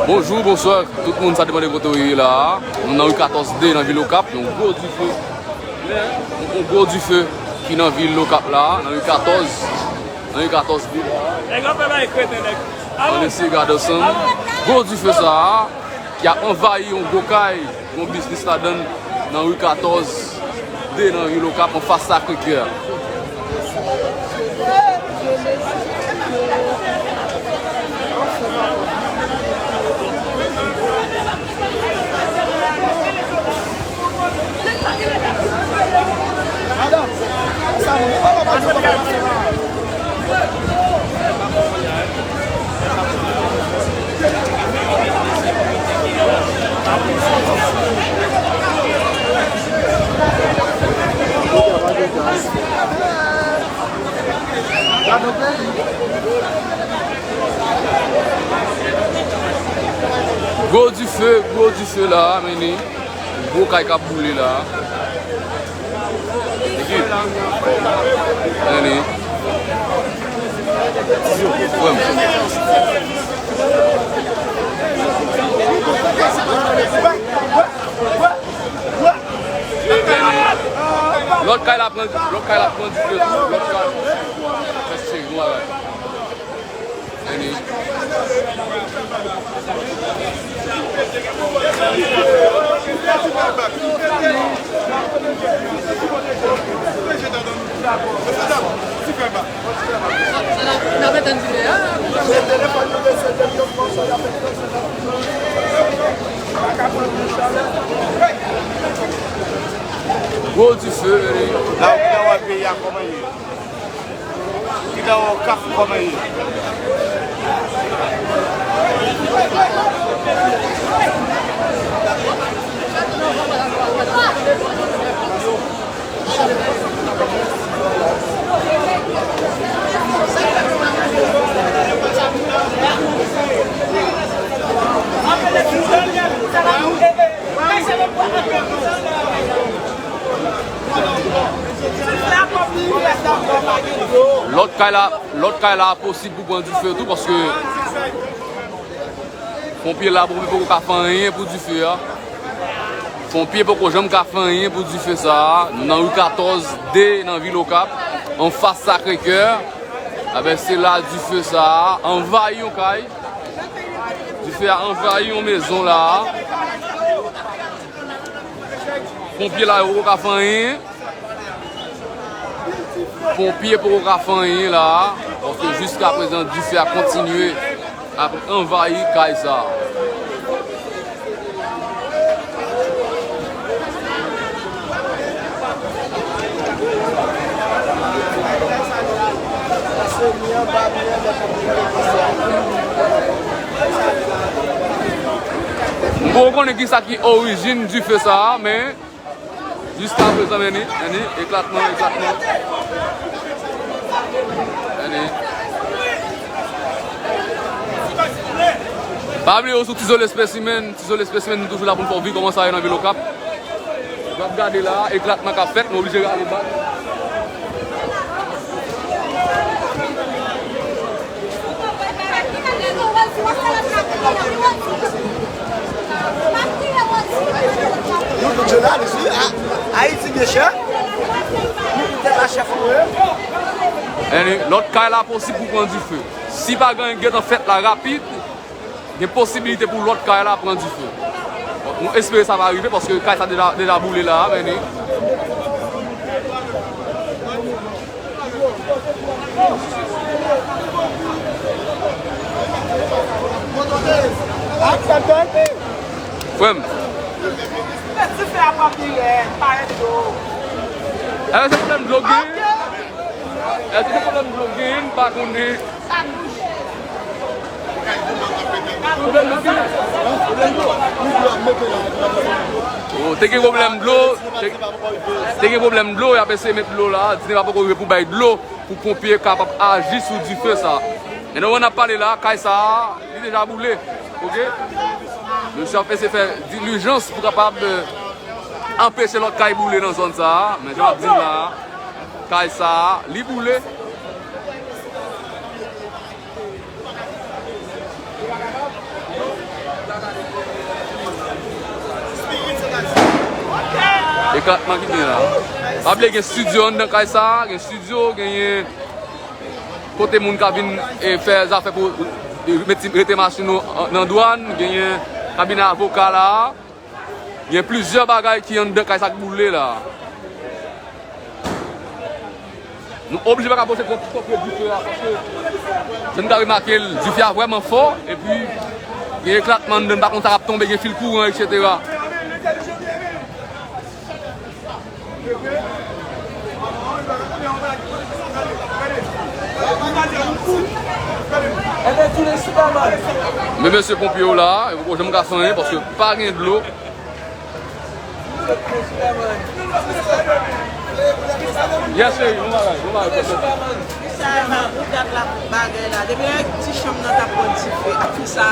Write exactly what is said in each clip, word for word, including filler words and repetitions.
Bonjou, bonswa, tout moun, sa depann de kote w ye la a. Nou nan ri katòz de nan vil Okap, yon gwo dife. Yon, yon gwo dife ki nan vil Okap la a, nan ri katòz, nan ri katòz de la a. Nèg yo fè bagay kreten, nèg. Ann eseye gade ansanm. Gwo dife sa a, ki ap anvayi yon gwo kay. Gon biznis ladan l nan ri katòz de nan vil Okap anfas Sacré-Cœur. Gwo dife, gwo dife la a, men ni gwo kay k ap boule la a. Ekip. Ann. Frè m. Lòt kay la pran, lòt kay la pran dife tou, lòt kay. Mèsi, bon bagay. Ann. Gwo dife, ann. La ou gen wè peyi a kòman ye. Kite w kap kòman ye. Lòt kay la, lòt kay la posib pou pran dife tou, paske ponpye la, ponpye poko ka fè anyen pou dife a. Ponpye poko janm ka fè anyen pou dife sa a. Nou nan ri katòz de nan vil Okap, anfas Sacré-Cœur. Enben, se la dife sa a anvayi yon kay. Dife a anvayi yon mezon la a. Ponpye la yo poko ka fè anyen. Ponpye poko ka fè anyen la a, paske jiskaprezan dife a kontinye ap anvayi kay sa a. M poko konnen kisa ki orijin dife sa a, men jiskaprezan, men ni, men ni, eklatman, eklatman. Men ni. Pa bliye w sou Tizol Espesimen, Tizol Espesimen, nou toujou la pou n fè w viv kòman sa ye nan vil Okap. W ap gade la, eklatman k ap fèt, nou oblije rale bak. Nou tout jounalis, wi. A-, Ayiti byen chè. Nou tout tèt a chèf nou ye. Ann, lòt kay la posib pou pran dife. Si pa gen anyen k gentan fèt la rapid, gen posibilite pou lòt kay la pran dife. Nou espere sa va rive, paske kay sa deja, deja boule la a, men ni. Frè m. Èske se pwoblèm dlo gen? Èske se pwoblèm dlo gen? M pa konnen. Oh, te gen pwoblèm dlo, te, te gen pwoblèm dlo, y ap eseye met dlo la, Dine pa poko rive pou bay dlo pou ponpye kapab aji sou dife sa. Men nan moman n ap pale la, kay sa a, li deja boule, oke? Mesye ap eseye fè dilijans pou kapab, eh, anpeche lòt kay boule nan zòn sa a, men jan m ap di n la a, kay sa a, li boule. Eklatman ki gen la. Pa bliye gen estidyo anndan kay sa, gen estidyo, genyen kote moun ka vin e fè zafè pou e, mete, rete machin yo an- nan dwàn, genyen kabinè avoka la, gen plizyè bagay ki anndan kay sa k boule la. Nou oblije pa ka poze twòp twòp dife a, paske jan n ka remake l, dife a vrèman fò, epi gen eklatman anndan, n pa konn sa k ap tonbe, gen fil kouran, etsetera. Men mesye ponpye yo la, yo poko janm ka fè anyen, paske pa gen dlo. Yes, cheri, bon bagay, bon bagay. Sa la, ou gad la bagay la. Depi lè ti chanm nan t ap pran dife, ak fi sa.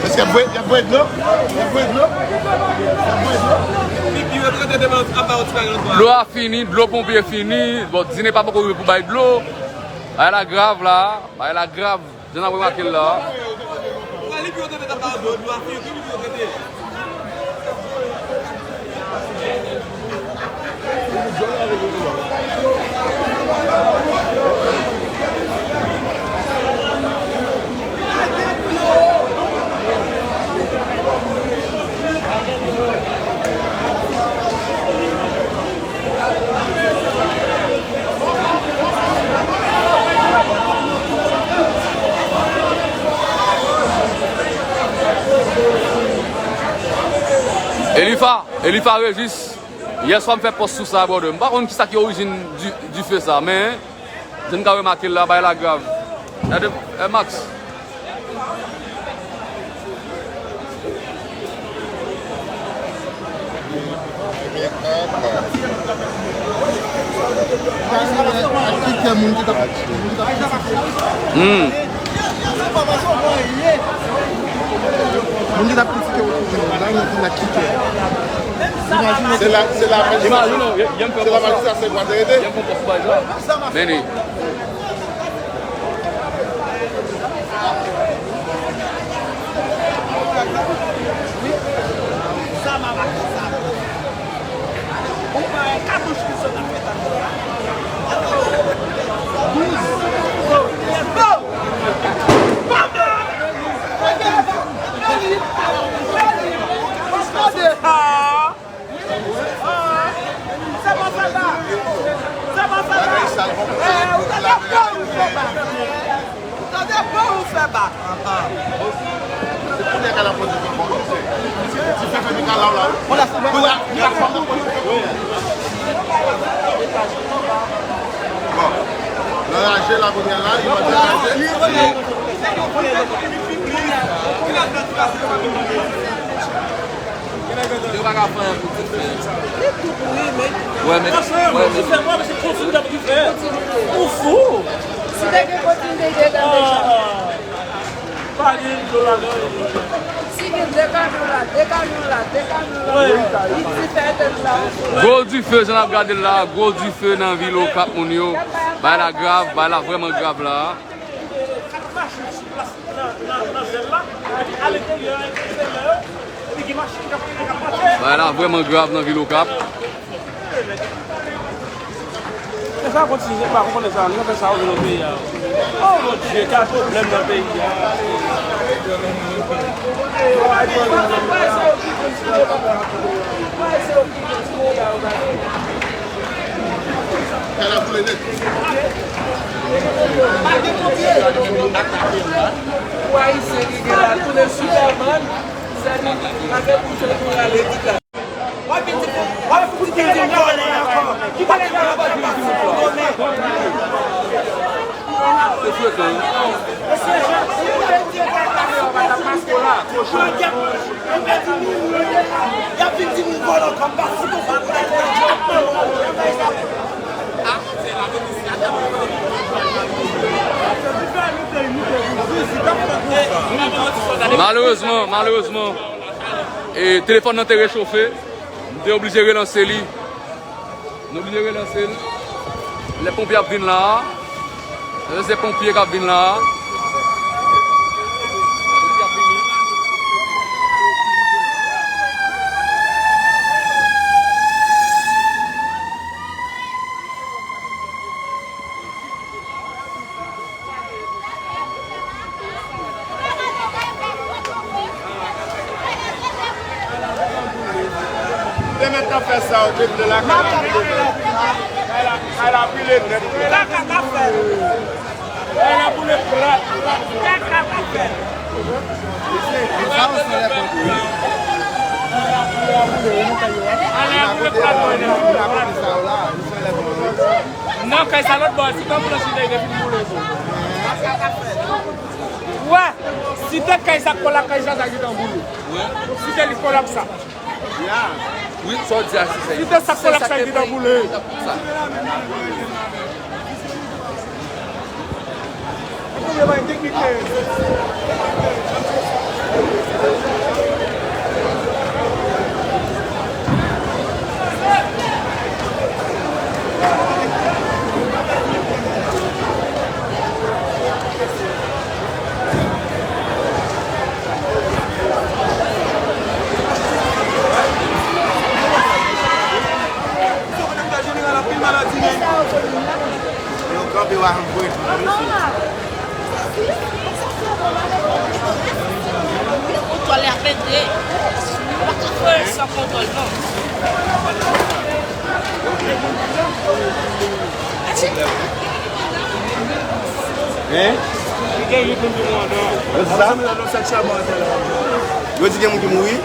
Èske y ap bwè, y ap bwè dlo? Y ap bwè dlo? Y ap bwè dlo? Dlo a fini, dlo ponpye fini. Bon, Dine pa poko rive pou bay dlo. Bagay la grav la, bagay la grav. Jan n ap remake l la. Elifa, Elifa Régis, yèswa m fè pòs sou sa, brother. M pa konn kisa ki orijin di, dife sa, men jan n ka remake l la, bagay la grav. Gade, eh, Max. Hmm. Moun ki t ap kritike ou toujou, la, nou di n ak kite. Imajine se la, se la majistra, se la majistra Senk Mwa te rete. Men li. Bon, nan raje la kounye a la, li mande raje. Yo pa ka fè anyen pou dife. Li tou kouri, men. Wè, men, wè, men. Dife, wè, men se kontinye ap dife. Ou fou? Si te gen kontinye, te gen deja. Pa gen dlo ladan. Si gen de kamyon la, de kamyon la, de kamyon la, li dife tèt la. Gwo dife, jan n ap gade l la, gwo dife nan vil Okap, moun yo. Bagay la grav, bagay la vrèman grav la. Nan, nan, nan zèl la, epi aleteryè a, epi eksteryè yo, epi gen machin k ap, k ap mache. Bagay la vrèman grav nan vil Okap. Se sa kontinye, pa konprann sa, nou fè sa yo nan peyi a. Oh mon Dieu, ka pwoblèm nan peyi a. Malerezman, malerezman, e, telefòn nan te rechofe. M te oblije relanse li. Nou oblije relanse l. Lè ponpye ap vin la a. Lè se ponpye k ap vin la a. Ponpye ap vini. Te mèt nan fè sa, ou te vle lakay la pile nèt. Kay la, kay la pile nèt. Kaka ka fè. Kay la boule plat, plat. Kaka ka fè. Nan kay sa lòt bò, si tan blanchi te gen fin boule tou. Wè, si te kay sa kolap, kay sa sa ki tan boule. Si te li kolap sa. Wi, sa w di a, si se. Si te sa kolap sa ki tan boule. Yo kanpe w a anvoye tou nan mesye. Kontwòl la pete. Ou pa ka fè san kontwòl non. Hein? Yo di gen moun ki mouri?